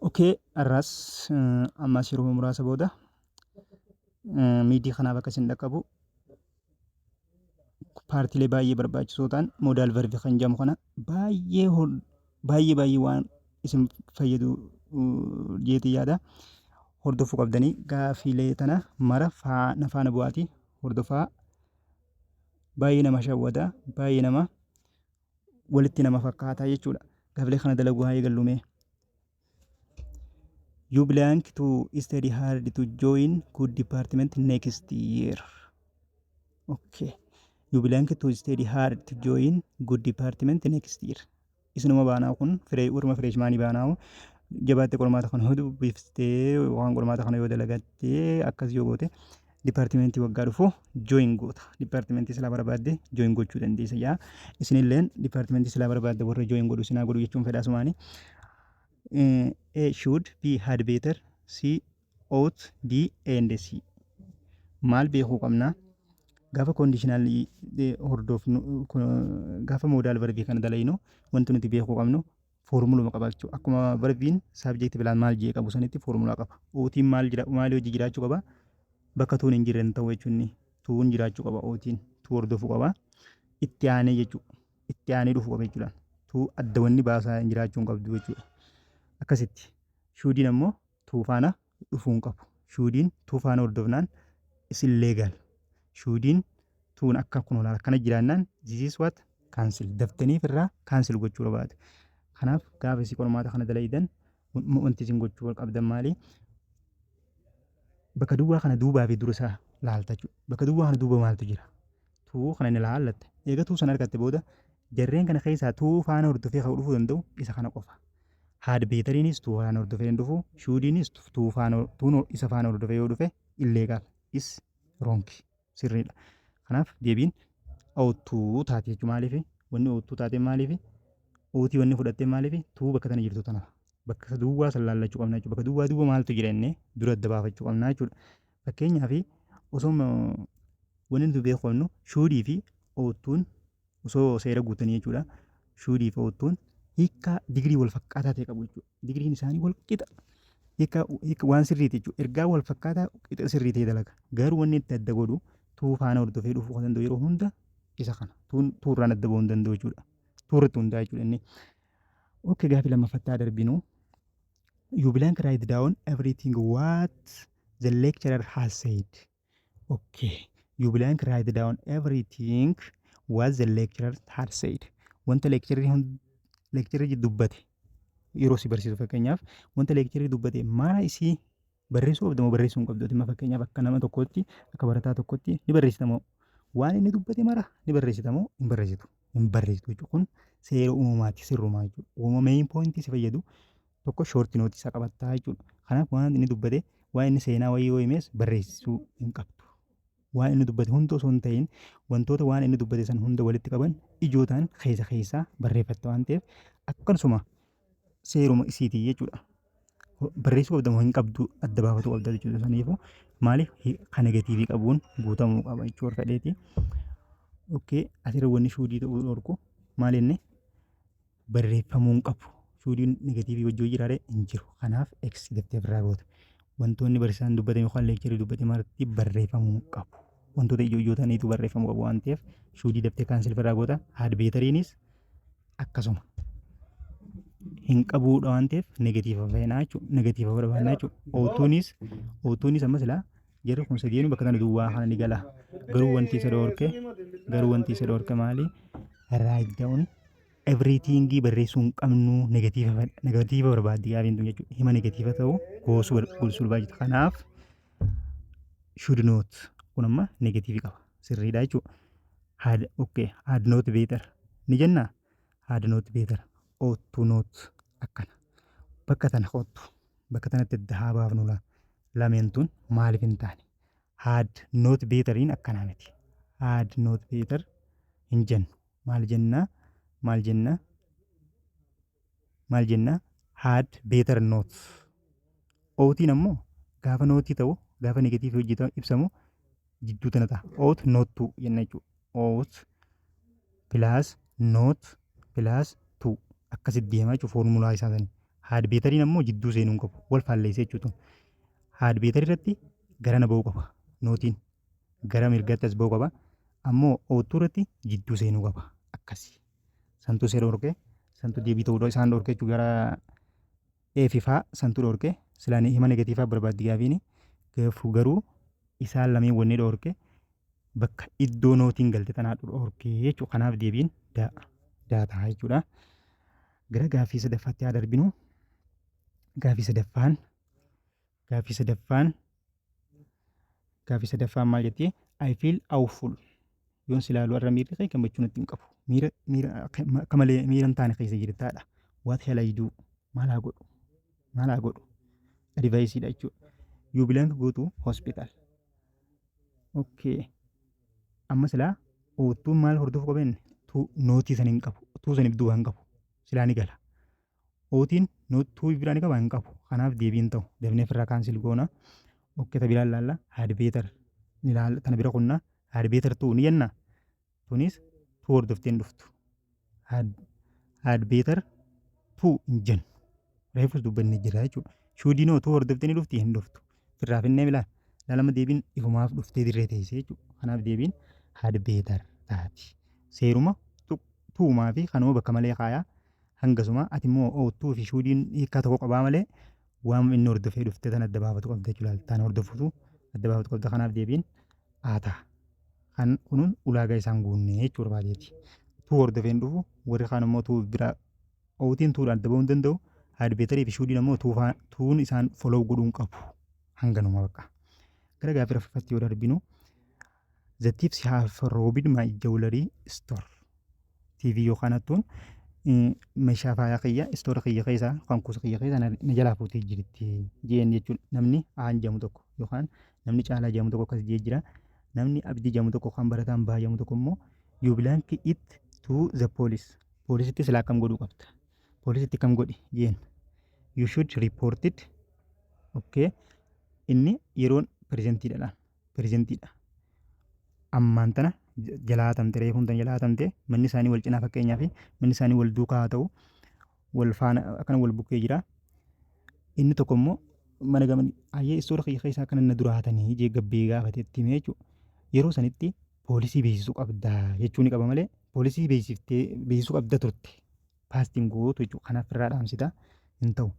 Okay, har'as ammas yeroo muraasa booda miidii kanaaf akka isin dhaqqabu paartiilee baay'ee barbaachisoo ta'an modal verb kan jedhamu kana baay'ee baay'ee baay'ee waan isin fayyadu jeetii yaada hordofuu qabdanii gaafiilee tana mara faana faana bu'aatii hordofaa. Baay'ee nama shawwada, baay'ee nama walitti nama fakkaataa jechuudha. Gaafilee kana dalaguu haa eegallu mee. You blank to study hard to join good department next year. Okay. You blank to study hard to join good department next year. Isinuma baanaa kun firee warma freshmanii baanaa jabaatte qormaata kana yoo dubbiftee waan qormaata kana yoo dalagattee akkas yoo goote departmentii waggaa dhufu join goota. Departmentii silaa barbaadde join gochuu dandeessa yaa. Isinilleen departmentii silaa barbaadde warra join godhu isinaa godhu jechuun fedha asumaani. A should, B had better, C ought, D A and C. Maal beekuu qabna? Gaafa conditional hordofnu, gaafa modal verbii kana dalaynu, wanti nuti beekuu qabnu foormuluma qabaachuu. Akkuma verbiin subject plus maal jee qabu sanitti foormulaa qaba. Oughtiin maal jira, maalii hojii jiraachuu qaba? Bakka toon hin jirre hin ta'u jechuun toon jiraachuu qaba. Oughtiin to hordofuu qaba. Itti aanee jechuudha. Itti aanee dhufuu qaba jechuudha. To adda wanni baasaa jiraachuu hin qabdu jechuudha. Akkasitti shouldiin ammoo to faana dhufuu hin qabu. Shouldiin to faana hordofnaan is illegal. Shouldiin toon akka kun akkana jiraannaan this is what cancel, daftanii irraa cancel gochuu barbaadu. Kanaaf gaafa isin qormaata kana dalaydan wanti isin gochuu qabdan maali? Bakka duwwaa kana duubaa fi dura isaa laalta jechuudha. Bakka duwwaa kana duuba maaltu jira? To kana ni laallatte. Eega to sana argatte booda jarreen kana keessaa to faana hordofee kan dhufuu danda'u isa kana qofa. Had betteriinis to faana hordofee hin dhufu. Shouldiinis to faana, toon isa faana hordofee yoo dhufe illegal is wrong, sirriidha. Kanaaf deebiin ought to taate jechuudha. Maaliif? Wanni ought to taate maaliif? Oughtii wanni fudhattee maaliif? To bakka tana jirtu tana. Bakka duwwaa san laallachuu qabna jechuudha. Bakka duwwaa duwwaa maaltu jira jennee dura adda baafachuu qabna jechuudha. Fakkeenyaaf osoo wanni nuti beekuu qabnu shouldii fi ought toon osoo seera guutanii jechuudha. Shouldii fi ought toon hiikkaa digirii wal fakkaataa ta'e qabu jechuudha. Digiriin isaanii wal qixa. Hiika waan sirriiti jechuudha. Ergaa wal fakkaataa qixa sirrii ta'e dalaga. Garuu wanni itti adda godhu to faana hordofee dhufuu kan danda'u yeroo hunda isa kana. Toon toorraan adda ba'uu hin danda'u jechuudha. Toorratti hundaa'a jechuudha inni. Okay, gaafii lammaffattaa darbinu. You blank write down everything what the lecturer has said. Okay. You blank write down everything what the lecturer had said. Wanta lecturerri dubbate yeroo si barsiisu, fakkeenyaaf wanta lecturerri dubbate mara isii barreessuu qabda moo barreessuu hin qabdu? Dhimma fakkeenyaaf akka nama tokkootti, akka barataa tokkotti ni barreessita moo waan inni dubbate mara ni barreessita moo hin barreessitu? Hin barreessitu jechuudha. Kun seera uumamaati, sirrumaa jechuudha. Uumama main pointii si fayyadu tokko short noteii isaa qabattaa jechuudha. Kanaaf waan inni dubbate, waan inni seenaa wayii yoo himes barreessuu hin qabdu. Waan inni dubbate hunda osoo hin ta'in wantoota waan inni dubbate san hunda walitti qaban ijoo ta'an keessa keessaa barreeffatta waan ta'eef akkasuma seeruma isiitii jechuudha. Barreessuu qabda moo hin qabdu adda baafachuu qabda jechuudha. Saniifuu maaliif kan negativeii qabuun guutamuu qaba jechuudha fedheeti. Okay, asirra wanni shouldii ta'uu dhorku maal inni barreeffamuu hin qabu. Shouldiin negativeii wajjin jiraate hin jiru. Kanaaf X daftee ofirraa goota. Wantoonni barsiisaan dubbate yookaan lecturerii dubbate marti barreeffamuu hin qabu. Wantoota ijoo ijoo ta'aniitu barreeffamuu qabu waan ta'eef shouldii daftee cancel ofirraa goota. Had betteriinis akkasuma. Hin qabuudha waan ta'eef negative feenaa jechuudha. Negative barbaannaa jechuudha. Ought tounis amma silaa jarri kun sadiinuu bakka kana duwwaa kana ni gala. Garuu wanti isa dhoorke maali? Write down everything barreessuu hin qabnu, negative barbaaddi gaafiin tun jechuudha. Hima negative ta'u goosuu goosuu barbaachisa. Kanaaf should not kun amma negativeii qaba. Sirriidha jechuudha. Had, okay, had not better ni jennaa, had not better, ought to not akkana. Bakka tana kottu, bakka tanatti adda haa baafnu. Lameen tun maaliif hin taane? Had not betteriin akkanaa miti. Had not better hin jennu. Maal jennaa? Maal jennaa? Maal jennaa? Had better not. Oughtiin ammoo gaafa notii ta'u, gaafa negativeii hojii ibsamu jidduu tana ta'a. Ought not to jenna jechuudha. Ought plus not plus to akkasitti deemaa jechuudha foormulaa isaa sanii. Had betteriin ammoo jidduu seenuu hin qabu. Wal faalleessee jechuutu. Had better irratti garana ba'uu qaba. Notiin gara mirgaatti as ba'uu qaba. Ammoo ought to irratti jidduu seenuu qaba. Akkasi. Santuu seera dhorkee, santuu deebii ta'uu isaan dhorkee jechuudha. Gara A fi faa santuu dhorkee. Silaan hima negatiivaa barbaaddi gaafiini. Garuu isaan lameen wanni dhorke bakka iddoo notiin galte tanaa dhorkee jechuudha. Kanaaf deebiin D ta'a jechuudha. Gara gaaffii sadaffaatti haa darbinu. Gaaffii sadaffaan maal jetti? I feel awful. Yoon si ilaalu har'a miirri kee gammachuu natti hin qabu. Miira akka malee miira hin taane keessa jirtaadha. What shall I do? Maal haa godhu? Maal haa godhu? Adviceiidha jechuudha. You blank go to hospital. Okay. Amma silaa ought toon maal hordofuu qaba inni? Notii san hin qabu. To saniif duuba hin qabu. Silaa ni gala. Oughtiin to biraa ni qaba? Hin qabu. Kanaaf deebiin ta'u. Dafnee ofirraa cancel goona. Okay, ta biraan laalla. Had better. Ni laalla, tana bira kunna. Had better to ni jenna. Tunis to hordoftee hin dhuftu. Had better to hin jennu. Reefus dubbannee jira jechuudha. Shouldiinoo to hordoftee ni dhufti? Hin dhuftu. Firraa finnee milaa. Laalama, deebiin ifumaaf dhuftee dirree teessee jechuudha. Kanaaf deebiin had better taati. Seeruma toumaa fi kanuma bakka malee kaayaa hangasuma ati immoo ought to fi shouldiin hiikkaa tokko qabaa malee waan inni hordofee dhufte tan adda baafatu qabda jechuudha. Tan hordofutu adda baafatu qabda. Kanaaf deebiin A ta'a. Kan kunuun ulaagaa isaan guunne jechuu barbaadeeti. To hordofee hin dhufu, warri kaan immoo to biraa oughtiin todhaan adda bahuu hin danda'u. Had betterii fi shouldiin ammoo toon isaan follow godhuu hin qabu. Hanganuma bakka. Gara gaaffii arfaffaatti yoo darbinu, The thieves have robbed my jewelry store. Thief yookaan hattuun meeshaa faayaa kiyya store kiyya keessaa yookaan kuusa kiyya keessaa na jalaa fuutee jirti jeen jechuudha. Namni Aan jedhamu tokko yookaan namni Caalaa jedhamu tokko akkas jee jira. Namni Abdii jedhamu tokko kan barataan Baa jedhamu tokko immoo, you blank it to the police. Poolisitti silaa akkam godhuu qabda? Poolisitti kam godhi jeen. You should report it. Okay. Inni yeroon presentiidha. Presentiidha. Ammaan tana jalaa hatamte, reefuun tana jalaa hatamte. Manni isaanii wal cinaa, fakkeenyaaf manni isaanii wal duukaa haa ta'u, wal faana akkana wal bukkee jira. Inni tokko immoo mana gama ayyee store kiyya keessaa akkana na dura hatanii jee gabbee gaafate itti himee jechuudha. Yeroo sanitti poolisii beeksisuu qabda jechuu ni qaba malee poolisii beeksiftee beeksisuu qabda turte pastiin gootu jechuudha. Kanaaf irraa dhaamsita hin ta'u.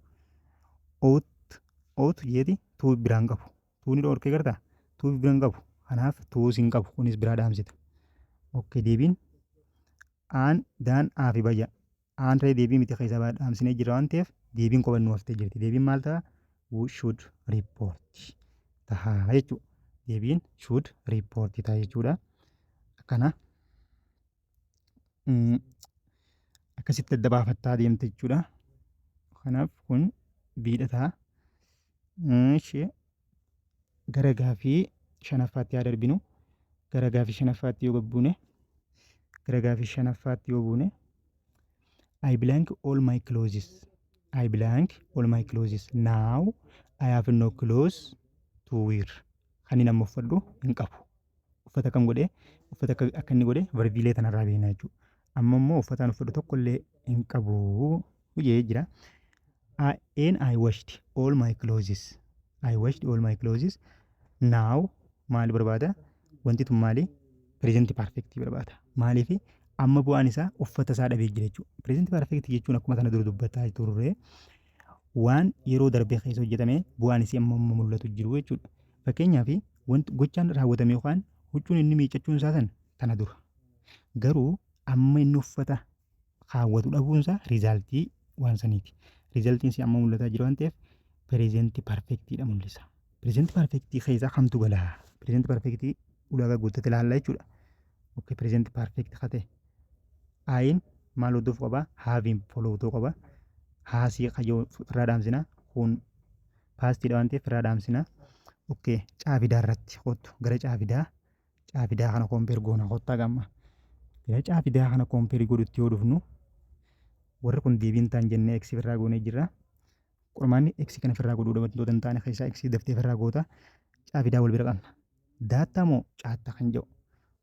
Ought jeeti to biraan qabu. To ni dhorkee gartaa, to biraan qabu. Kanaaf tos hin qabu, kunis biraa dhaamsita. Okay, deebiin aan daan A fi bayya. Aan ree deebii miti, keessaa dhaamsinee jira waan ta'eef deebiin qobannoo haftee jirti. Deebiin maal ta'a? We should report ta'a jechuudha. Deebiin should report ta'a jechuudha. Akkana akkasitti adda baafattaa deemte jechuudha. Kanaaf kun Bdha ta'a. Ishee gara gaafii shanaffaatti haa darbinu. Gara gaafii shanaffaatti yoo buune, gara gaafii shanaffaatti yoo buune, I blank all my clothes. I blank all my clothes. Now I have no clothes to wear. Kan inni amma uffadhu hin qabu. Uffata kam godhee, uffata akka inni godhe verbiilee tanarraa beekna jechuudha. Amma immoo uffataan uffadhu tokko illee hin qabu jedhee jira. And I washed all my clothes. I washed all my clothes. Now maal barbaada? Wanti tun maali? Present perfect barbaada. Maaliif? Amma bu'aan isaa uffata isaa dhabee jira jechuudha. Present perfect jechuun akkuma kana dura dubbataa turre waan yeroo darbee keessa hojjetame bu'aan isii amma amma mul'atu jiru jechuudha. Fakkeenyaaf, wanti gochaan raawwatame yookaan huccuun inni miiccachuun isaa san tana dura. Garuu amma inni uffata kaawwatu dhabuun isaa resultii waan saniiti. Resultiin isii amma mul'ataa jira waan ta'eef present perfectiidha mul'isa. Present perfectii keessaa kamtu galaa? Present perfectii ulaagaa guuttate ilaalla jechuudha. Okay, present perfect haa ta'e. I'n maal hordofuu qabaa? Haveiin follow ta'uu qaba. Hasii kayyoo irraa dhaamsina. Kun pastiidha waan ta'eef irraa dhaamsina. Okay, caafidaa irratti kottu, gara caafidaa, caafidaa kana compare goona, kottaa gamma. Gara caafidaa kana compare godhutti yoo dhufnu, warri kun deebiin ta'an jennee X irraa goonee jirra. Qormaanni X kana ofirraa godhuu wantoota hin taane keessaa X daftee ofirraa goota. Caafidaa wal bira qabna. Daattaa moo caattaa kan jedhu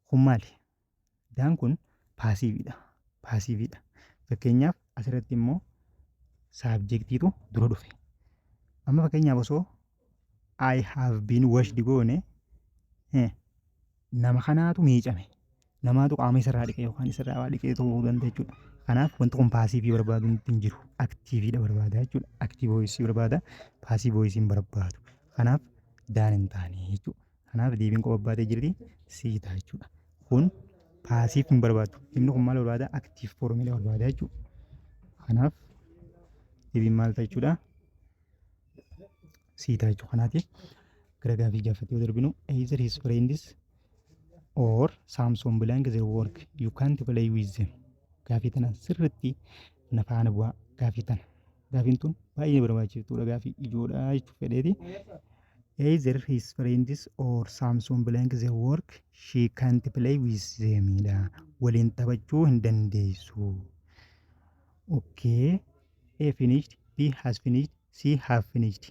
kun maali? Daan kun passiveiidha. Passiveiidha. Fakkeenyaaf, asirratti immoo Subjectiitu dura dhufe. Amma fakkeenyaaf osoo "I have been washed" goone, nama kanaatu miicame. Namaatu qaama isarraa dhiqe yookaan isarraa waa dhiqee ta'uu danda'a jechuudha. Kanaaf wanti kun passive barbaadu hin jiru. Activeiidha barbaada jechuudha. Active voice barbaada. Passive voice hin barbaadu. Kanaaf done hin taane jechuudha. Kanaaf deebiin qofa baatee jirti, C ta'a jechuudha. Kun passive hin barbaadu. Inni kun maal barbaada? Active formiidha barbaada jechuudha. Kanaaf deebiin maal ta'a jechuudha? C ta'a jechuudha. Kanaatiif gara gaafii gaafatti yoo darbinu, either his friends or Samson blank their work, you can't play with them. Gaafii tana sirriitti na faana bu'aa gaafii tana. Gaafiin tun baay'ee barbaachiftuudha, gaafii ijoodha jechuuf fedheeti. Either his friends or Samson blank their work, she can't play with them dha. Waliin taphachuu hin dandeessu. Okay. A, finished, B, has finished, C, have finished.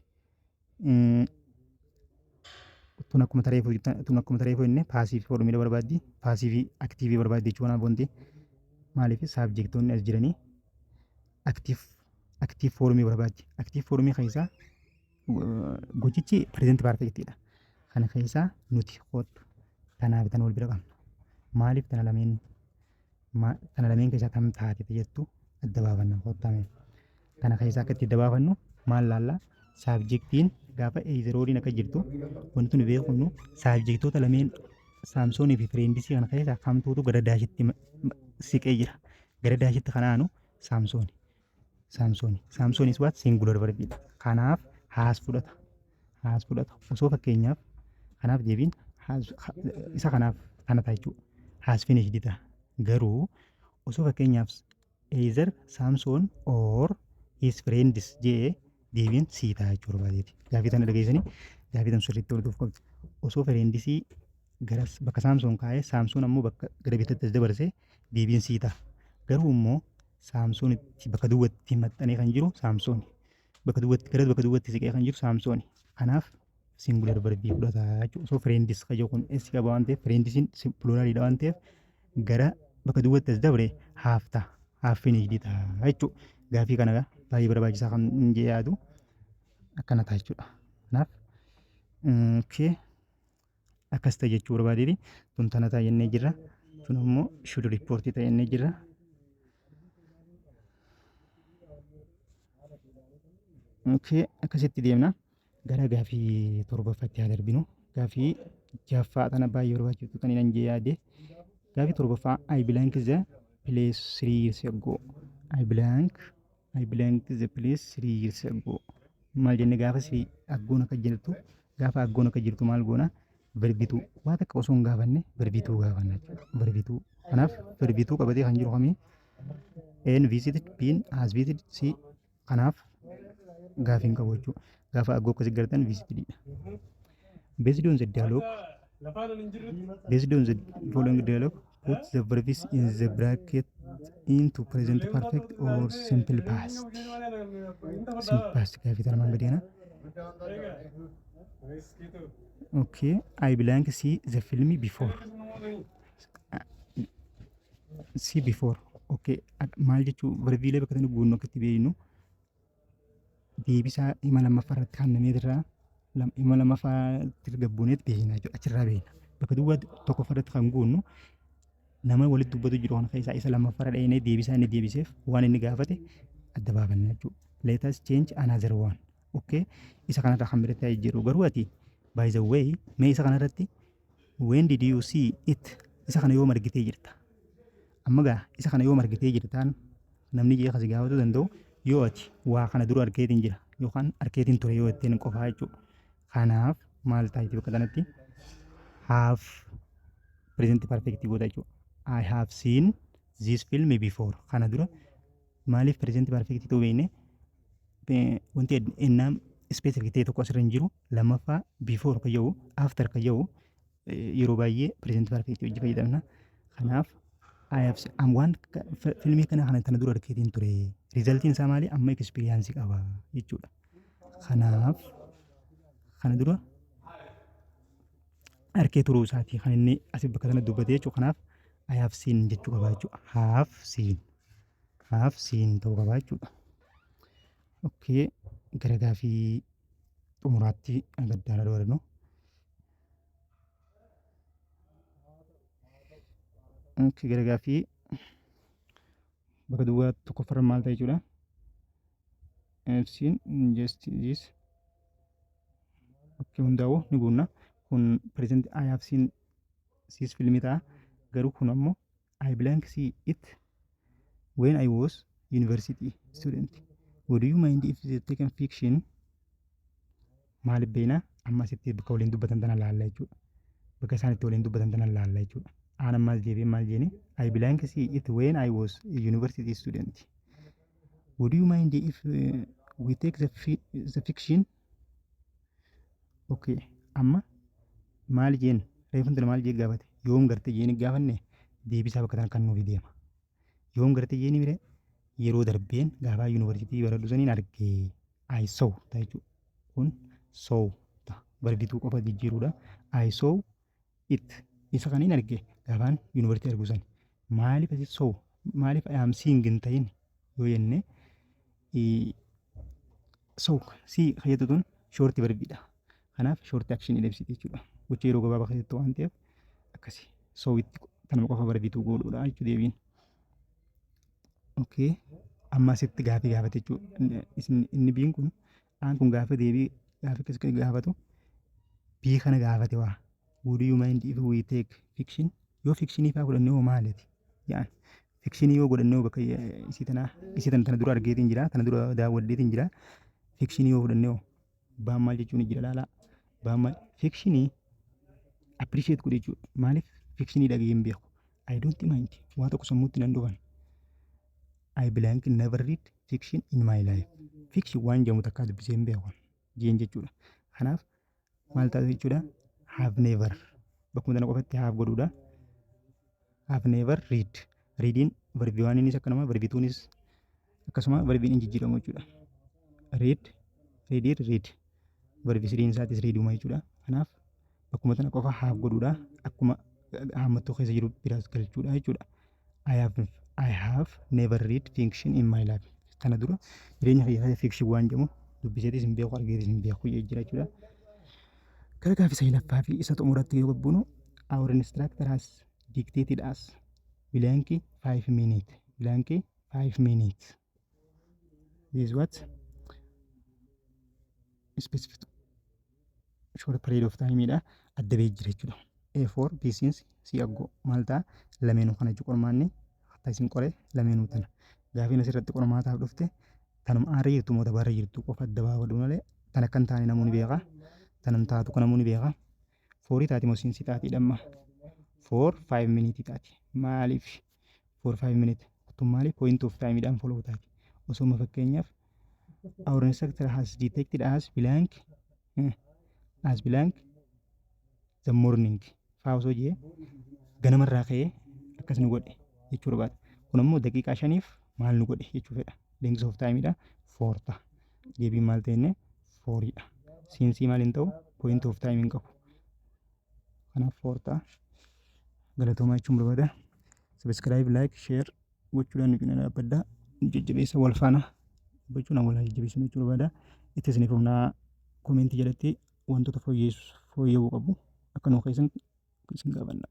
Tun akkuma tareefu inni passive formiidha barbaaddi. Passive active barbaaddi jechuudha. Kanaaf wanti maaliif subjectoonni as jiranii active form barbaaddi. Active form keessaa gochichi present perfectiidha. Kana keessaa nuti kottu tanaaf tana wal bira qabna. Maaliif tana lameen keessaa tam taate jettu adda baafanna kottame. Kana keessaa akka itti adda baafannu maal laallaa? Subjectiin gaafa either oriin akka jirtu wanti nu beeknu subjectoota lameen Saamsoonii fi friendsii kana keessaa kamtuutu gara dashitti siqee jira. Gara dashitti kan aanu Saamsooni. Saamsooni. Saamsoonis what? Singular verbiidha. Kanaaf has fudhata. Has fudhata. Osoo fakkeenyaaf kanaaf deebiin isa kanaaf kana ta'a jechuudha. Has finished ta'a. Garuu osoo fakkeenyaaf either Saamsoon or his friends jee, deebiin C ta'a jechuu barbaadeeti. Gaafii tana dhageessanii gaafii tan sirriitti hordofuuf qabdu. Osoo friendsii gara bakka Saamsoon kaa'ee, Saamsoon ammoo bakka gara bitaatti as dabarsee, deebiin C ta'a. Garuu immoo Saamsoon bakka duwwaatti maxxanee kan jiru Saamsooni. Bakka duwwaatti gara bakka duwwaatti siqee kan jiru Saamsooni. Kanaaf singular verbii fudhata jechuudha. Osoo friends kan jiru kun S qaba waan ta'eef, friendsiin pluraliidha waan ta'eef, gara bakka duwwaatti as dabre have ta'a. Have finished ta'a jechuudha. Gaafii kana baay'ee barbaachisaa kan hin yaadu akkana ta'a jechuudha. Kanaaf okay, akkas ta'e jechuu barbaadeeti. Tun tana ta'a jennee jirra. Tun ammoo should report ta'a jennee jirra. Okay, akkasitti deemna. Gara gaafii torbaffaatti haa darbinu. Gaafii jaffaa tana baay'ee barbaachiftu kan inni yaade. Gaafii torbaffaa: I blank the place 3 years ago. I blank the place 3 years ago. Maal jenne? Gaafa three agoon akka jirtu, gaafa agoon akka jirtu maal goona? Verb two. Waa takka osoo hin gaafanne verb two gaafanna jechuudha. Verb two. Kanaaf verb two qabatee kan jiru kamii? A'n visited, B'n has visited, C. Kanaaf gaafii hin qabu jechuudha. Gaafa ago akkasii gartan visitedidha. Based on the following dialogue, put the verbs in the bracket into present perfect or simple past. Simple past gaafii armaan gadii kana. Okay, I blank see the film before. See before. Okay, maal jechuu? Verbiilee bakka tani guunnu akka itti beeknu deebisaa hima lammaffaa irratti kaannamee irraa hima lammaffaa itti gabbuuneet beekna jechuudha. Achirraa beekna. Bakka duwwaa tokkoffaa irratti kan guunnu nama walitti dubbatu jiru kana keessaa isa lammaffaa irra dheenee deebisaa inni deebiseef waan inni gaafate adda baafanna jechuudha. Let us change another one. Okay, isa kanarraa kan biratti jiru garuu ati by the way mee isa kanarratti when did you see it? Isa kana yoom argitee jirta? Amma gaa isa kana yoom argitee jirtaan namni jee kasi gaafachuu danda'u yoo ati waa kana dura argeetiin jira yookaan argeetiin ture yoo ittiin qofaa jechuudha. Kanaaf maal taati bakka kanatti? Have present perfect goota jechuudha. I have seen this film before. Kana dura maaliif present perfect ta'uu beekne? Wanti ennaa specific ta'e tokko asirra hin jiru. Lammaffaa before kan jedhu, after kan jedhu yeroo baay'ee present perfect hojii fayyadamna. Kanaaf I have waan filmii kana tana dura argeetiin ture. Resultiin isaa maali? Amma experience qaba jechuudha. Kanaaf kana dura arkee turuu isaatii kan inni asii bakka kana dubbate jechuudha. Kanaaf I have seen jechuu qaba jechuudha. Have seen. Have seen ta'uu qaba jechuudha. Okay, gara gaafii xumuraatti gaddaara dabarnu. Okay, gara gaafii bakka duwwaa tokkoffarra maal ta'e jechuudha? I've seen just this. Okay, hundaa'u ni guunna. Kun present I have seen this film ta'a. Garuu kun ammoo I blank see it when I was university student. Would you mind if they taken fiction? Maaliif beekna? Amma asitti bakka waliin dubbatan tana laalla jechuudha. Bakka isaan itti waliin dubbatan tana laalla jechuudha. Aan ammaas deebi'ee maal jeeni? I blank see it when I was a university student. Would you mind if we take the fiction? Okay. Amma maal jeen? Reefun tana maal jee gaafate? Yoom garte jeeni gaafanne, deebisaa bakka tana kan nuuf deema. Yoom garte jeeni mire, yeroo darbeen gaafaa yuunivarsiitii baradhu saniin argee, I saw ta'a jechuudha. Kun saw ta'a. Verb 2 qofa jijjiiruudha. I saw it, isa kaniin arge gaafaan yuunivarsiitii argu sani. Maaliif asi saw, maaliif I am seeing hin ta'in yoo jenne, saw, see fayyadu tun short verbiidha. Kanaaf short action ibsiti jechuudha. Gocha yeroo gabaabaa keessatti waan ta'eef akkasi saw itti tanuma qofa verb 2 godhuudha jechuudha deebiin. Okay. Amma asitti gaafii gaafate jechuudha. Inni biin kun aan kun gaafa deebii gaafii akkas gaafatu bii kana gaafate waa. Would you mind if we take fiction? Yoo fictionii faa fudhannee hoo maaliti? Jedhan. Fictionii yoo godhannee hoo, bakka isii tana, isii tana dura argeetiin jira, tana dura daawwadheetiin jira. Fictionii yoo fudhannee hoo, baan maal jechuun jira laalaa. Baan maal fictionii appreciate godhe jechuudha. Maaliif fictionii dhaga'ee hin beeku. I don't mind, waa tokko sammuutti nan dhufan. I blank never read fiction in my life. Fiction waan jedhamu takkaa dubbisee hin beeku jeen jechuudha. Kanaaf maal ta'a jechuudha? Have never, bakkuma tana qofatti have godhuudha. Have never read. Readiin verb oneiinis akkanuma, verb twoonis akkasuma, verbiin hin jijjiiramu jechuudha. Read, read, read. Verb threen isaatis readuma jechuudha. Kanaaf bakkuma tana qofa have godhuudha. Akkuma hammattuu keessa jiru biraas galchuudha jechuudha. I have never read fiction in my life. Kana dura jireenya kiyya keessa fiction waan jedhamu dubbiseetis hin beeku, argeetis hin beeku jira jechuudha. Gara gaaffii sadaffaa fi isa xumuratti yoo gabbuunu, our instructor has dictated us blank 5 minute, blank 5 minutes. This is what specific short period of time dha, adda bahee jira jechuudha. A4, B since, C ago maal ta'a? Lameenuu kana jechuudha. Qormaanni hatta isin qore lameenuu tana. Gaafiin asirratti qormaataaf dhufte tanuma aarra jirtu moo tabarra jirtu qofa adda baafadhu malee, tan akka hin taane namoonni beeka. Tanan taatu kan namoonni beeka. Forii taati moo since taati dhamma? For 5 minute taati. Maaliif for 5 minute? Tun maaliif point of time dhaan follow taati. Osoma fakkeenyaaf our instructor has detected as blank, as blank the morning faa osoo jee, ganamarraa ka'ee akkas nu godhe jechuu barbaada. Kun ammoo daqiiqaa 5f maal nu godhe jechuu fedha. Length of time dha, for ta'a. Deebiin maal ta'e? Foriidha. Since maal hin ta'u? Point of time hin qabu. Kanaaf for ta'a. Galatoomaa jechuun barbaada. Subscribe, like, share gochuudhaan nu cina dhaabbadhaa. Jajjabeessa, wal faana gochuun wal jajjabeessinu jechuu barbaada. Itti isiniif humnaa commentii jalatti wantoota fooyya'uu qabu akka nu keessan isin gaafanna.